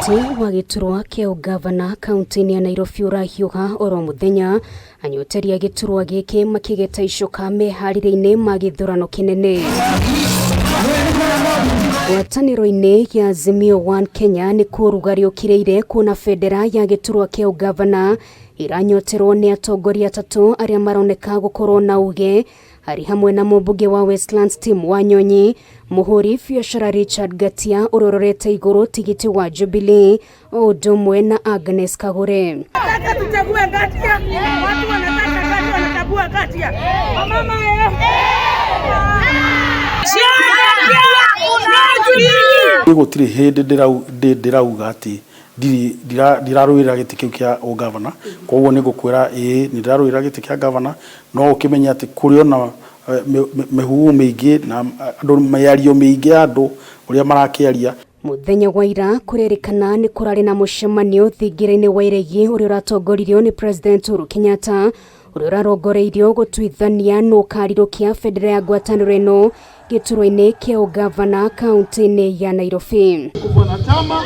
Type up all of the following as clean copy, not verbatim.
Ũteti wa gĩturwa kĩa ũgavana kaunti-inĩ ya Nairobi ũrahiũha oro mũthenya, anyoteri a gĩturwa gĩkĩ makĩgeta icoka meharĩria-inĩ ma gĩthurano kĩnene. Ngwatanĩro-inĩ ya Azimio One Kenya nĩkuo ũrugarĩ ũkirĩire kuona bendera ya gĩturwa kĩa ũgavana ĩranyoterwo nĩ atongoria atatũ arĩa maroneka gũkorwo na uge arĩ hamwe na mũmbunge wa Westlands Tim Wanyonyi, mũhũri biacara Richard Ngatia ũrĩa ũrorete igũrũ tigiti wa Jubilee o ũndũ ũmwe na Agnes Kagure. Nataka tuchague Ngatia. Watu wanataka Ngatia, wanachagua Ngatia. Wamama eh. Gũtirĩ hĩndĩ ndĩrauga atĩ ndirarũĩrĩra gĩtĩ kĩu kĩa ũgavana, koguo nĩ ngũkwĩra ĩĩ nĩ ndĩrarũĩrĩra gĩtĩ kĩa gavana, no ũkĩmenye atĩ kũrĩ ona mĩhuhu mĩingĩ na andũ mĩario mĩingĩ ya andũ ũrĩa marakĩaria. Mũthenya wa ira kũrerĩkana nĩ kũrarĩ na mũcemanio thingira-inĩ wa iregi ũrĩa ũratongoririo nĩ President Uhuru Kenyatta ũrĩa ũrarongoreirio gũtuithania nũ ũkarirũkia bendera ya ngwatanĩro ĩno gĩturwa-inĩ kĩa ũgavana kaunti-inĩ ya Nairobi. Bwana Chama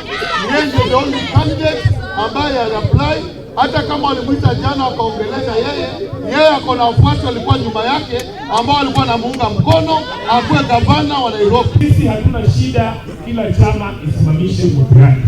yeye ndio the only candidate ambaye aliapply. Hata kama walimuita jana wakaongelesha yeye, yeye ako na wafuasi walikuwa nyuma yake ambao walikuwa wanamuunga mkono akuwe gavana wa Nairobi. Sisi hatuna shida, kila chama isimamishe mtu yake.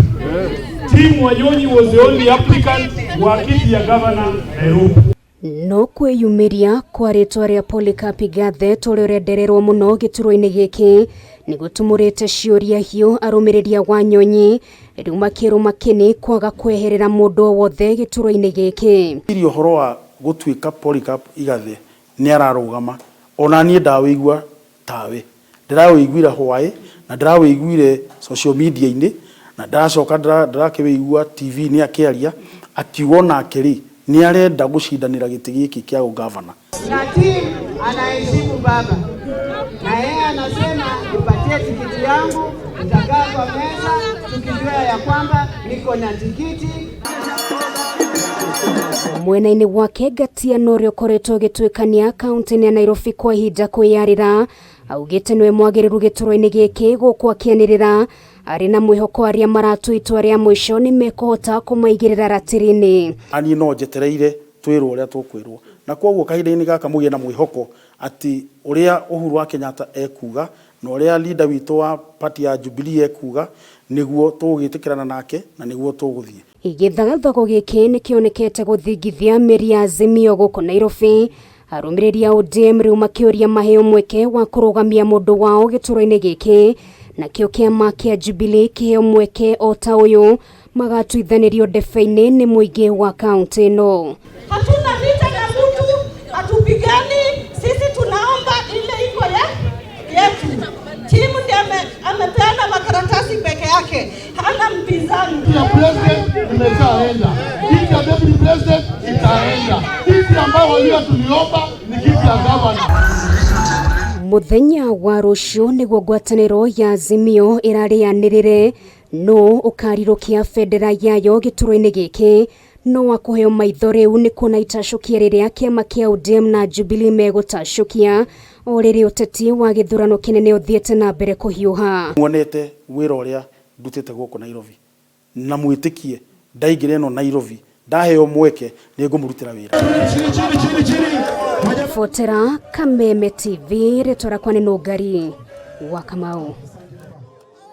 Tim Wanyonyi was the only applicant wa kiti ya gavana Nairobi. No kwĩyumĩria kwa rĩtwa rĩa Polycarp Igathe ũrĩa ũrendererwo mũno gĩturwa-inĩ gĩkĩ nĩ gũtumũrĩte ciũria hiũ arũmĩrĩri a Wanyonyi rĩu makĩrũma kĩni kwaga kweherera mũndũ o wothe gĩturwa-inĩ gĩkĩ. Iri ũhoro wa gũtuĩka Polycarp Igathe nĩ ararũgama, ona niĩ ndawĩigua tawe, ndĩrawĩiguire hwaĩ na ndĩrawĩiguire social media-inĩ na ndacoka ndĩrakĩwĩigua TV-inĩ akĩaria akiuga onake rĩ nĩ arenda gũcindanĩra gĩtĩ gĩkĩ kĩa ũgavana. Na Tim anaheshimu baba na yeye anasema nipatie tikiti yangu, nitakaa kwa meza tukijua ya kwamba niko na tikiti. Mwena-inĩ wake Ngatia na ũrĩa ũkoretwo ũgĩtuĩkania kaunti-inĩ ya Nairobi kwa ihinda kwĩyarĩra augĩte nĩwe mwagĩrĩru gĩturwa-inĩ gĩkĩ gũkũ akĩanĩrĩra arĩ na mwĩhoko arĩa maratua itua rĩa mũico nĩ mekũhota kũmaigĩrĩra ratiri-inĩ. Niĩ no njetereire twĩrwo ũrĩa tũkwĩrwo, na koguo kahinda-inĩ gaka mũgĩe na mwĩhoko atĩ ũrĩa Uhuru wa Kenyatta ekuga na ũrĩa leader witũ wa party ya Jubilee ekuga nĩguo tũgwĩtĩkĩrana nake na nĩguo tũgũthiĩ. Gĩthagathago gĩkĩ nĩkĩonekete gũthingithia mĩri ya Azimio gũkũ Nairobi, arũmĩrĩri a ODM rĩu makĩũria maheo mweke wa kũrũgamia mũndũ wao gĩturwa-inĩ gĩkĩ, nakĩo kĩama kĩa Jubilee kĩheo mweke o ta ũyũ magatuithanĩrio ndebe-inĩ nĩ mũingĩ wa kaunti ĩno. Hatuna vita na mtu, hatupigani, sisi tunaomba ile iko ya yetu. Timu ndiye amepeana makaratasi peke yake, hana mpinzani. Kiti ya president imeshaenda, kiti ya deputy president itaenda, kiti ambayo walio tuliomba ni kiti ya governor. Mũthenya wa rũciũ nĩguo ngwatanĩro ya Azimio ĩrarĩanĩrĩre nũ ũkarirũkia bendera yayo gĩturwa-inĩ gĩkĩ, no wa kũheo maitho rĩu nĩ kuona itacũkia rĩrĩa kĩama kĩa ODM na Jubilee megũtacũkia o rĩrĩ ũteti wa gĩthurano kĩnene ũthiĩte na mbere kũhiũha. Muonete wĩra ũrĩa ndutĩte gũkũ Nairobi na mwĩtĩkie ndaingĩra ĩno Nairobi ndaheo mweke nĩ ngũmũrutĩra wĩra. Botera Kameme TV, rĩtwa rĩakwa nĩ Nũngari wa Kamau.